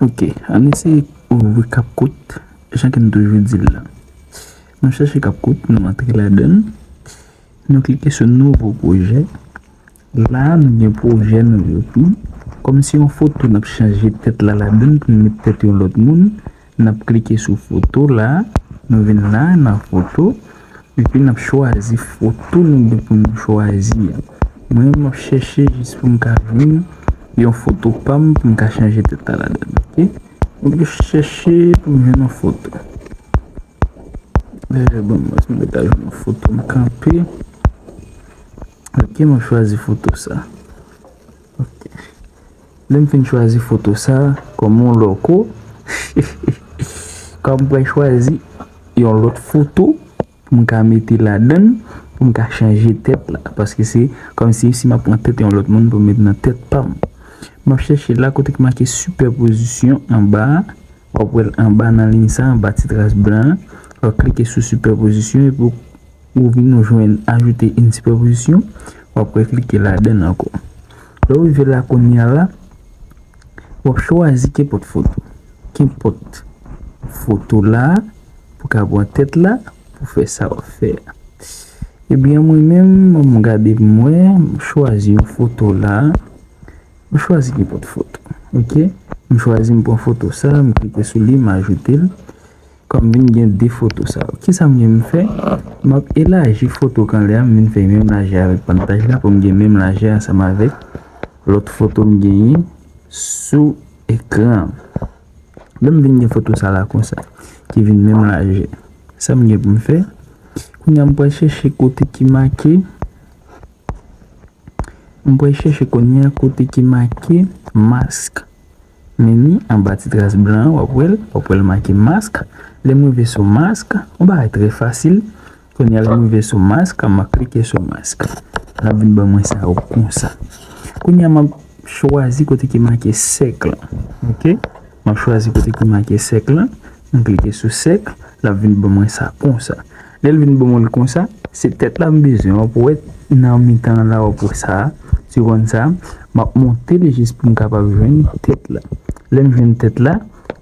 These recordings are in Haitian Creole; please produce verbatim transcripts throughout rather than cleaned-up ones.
Ok, ann eseye ouvri CapCut, jan ke m toujou di l la. Nou chèche CapCut, nou antre ladan l, nou klike sou nouvo pwojè. La, nou gen pwojè nou yo tou. Kòm se yon foto, n ap chanje tèt la ladan l pou n met tèt yon lòt moun. N ap klike sou foto la, nou vin la nan foto, epi n ap chwazi foto nou gen pou nou chwazi a. Mwen, m ap chèche jis pou m ka jwenn yon foto pa m pou m ka chanje tèt la ladan l, ok? M ap chèche pou m jwenn yon foto. Eh, bon, mwen, m ta jwenn yon foto, m kanpe. Ok, m ap chwazi foto sa. Ok. Lè m fin chwazi foto sa, kòm yon loko, kòm m pral chwazi yon lòt foto pou m ka mete ladan l, pou m ka chanje tèt la. Paske se kòm si, si m ap pran tèt yon lòt moun pou m met nan tèt pa m. M ap chèche la kote ki make sipèpozisyon anba a. W ap wè l anba nan liy sa, anba ti tras blan an. W ap klike sou sipèpozisyon epi w vin ou jwenn ajoute une sipèpozisyon. W ap wè klike ladan l ankò. Lè w rive la kounye a la, w ap chwazi kenpòt foto. Kenpòt foto la, pou ka pran tèt la, pou fè sa w ap fè a. Ebyen, mwen menm, m gade pou m wè, m chwazi yon foto la. M chwazi kenpòt foto. Ok? M chwazi, m pran foto sa, m klike sou li, m ajoute l. Kòm vin gen de foto sa yo. Kisa m gen m fè? M ap elaji foto k anlè a, m vin fè menm lajè avèk pantaj la pou m gen menm lajè ansanm avèk lòt foto m genyen sou ekran an. Lè m vin gen foto sa la konsa, ki vin menm lajè. Sa m gen pou m fè? Kounye a m pral chèche kote ki make, m pral chèche kounye a kote ki make mask. Men ni anba ti tras blan an, w ap wè l, w ap wè l make mask. Lè m rive sou mask, yon bagay trè fasil. Kounye a lè m rive sou mask, m ap klike sou mask. L ap vin ban mwen sa yo konsa. Kounye a m ap chwazi kote ki make sèk lan. Ok? M ap chwazi kote ki make sèk lan. M klike sou sèk, l ap vin ban mwen sa konsa. Lè l vin ban mwen l konsa, se tèt la m bezwen. W ap wè nan mitan an la, w ap wè sa, ti wonn sa, m ap monte l jis pou m kapab jwenn tèt la. Lè m jwenn tèt la,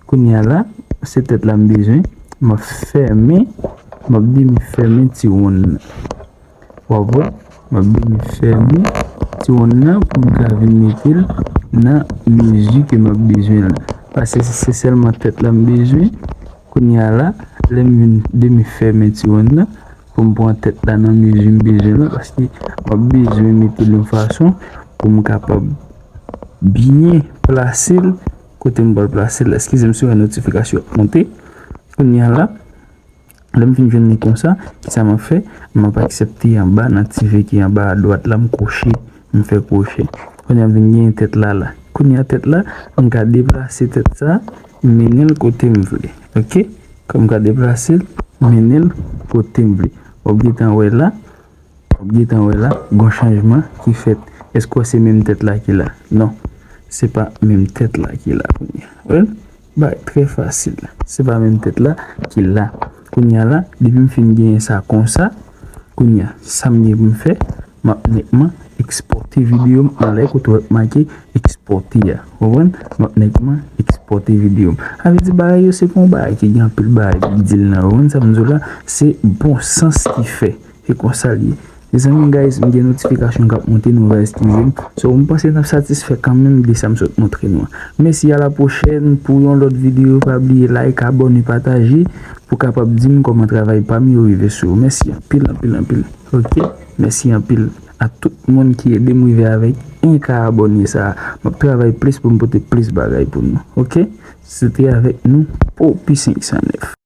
kounye a la, se tèt la m bezwen, m ap fèmen, m ap demi fèmen ti wonn nan. W ap wè, m ap demi fèmen ti wonn nan pou m ka vin mete l nan mezi ke m ap bezwen la. Paske se sèlman tèt la m bezwen. Kounye a la, lè m vin demi fèmen ti wonn nan, pou m pran tèt la nan mezi m bezwen la, paske m ap bezwen mete l yon fason pou m kapab byen plase l kote m pral plase l. Eskize m si w wè notifikasyon ap monte. Kounye a la, lè m fin jwenn li konsa, kisa m ap fè? M ap aksepte anba nan ti V ki anba adwat la, m kwoche, m fè kwoche. Kounye a m vin genyen tèt la la. Kounye a tèt la, m ka deplase tèt sa, m mennen l kote m vle. Ok? Kòm m ka deplase l, m mennen l kote m vle. W ap gentan wè la, w ap gentan wè la, gon chanjman ki fèt. Èske se menm tèt la ki la? Non, se pa menm tèt la ki la kounye a. Wè? Bagay trè fasil. Se pa menm tèt la ki la. Kounye a la, depi m fin genyen sa konsa, kounye a, sa m gen pou m fè, m ap nètman ekspòte videyo m anlè kote w ap make ekspòte a. Ou konprann? M ap nètman ekspòte videyo m. Sa vle di bagay yo se pa yon bagay ki gen anpil bagay pou di l nan. Ou konprann sa m di w la? Se bon sans ki fè. Se konsa l ye. Mezanmi, guys, m gen notifikasyon k ap monte, nou va eskize m. So, m panse n ap satisfè kanmenm de sa m sot montre nou an. Mèsi, a la pwochèn pou yon lòt videyo. Pa bliye like, abòne, pataje pou kapab di m kòman travay pa m yo rive sou ou. Mèsi anpil, anpil, anpil. Ok? Mèsi anpil a tout moun ki ede m rive avèk en ka abòne sa a. M ap travay plis pou m pote plis bagay pou nou. Ok? Se te avèk nou, Popi senk san nèf.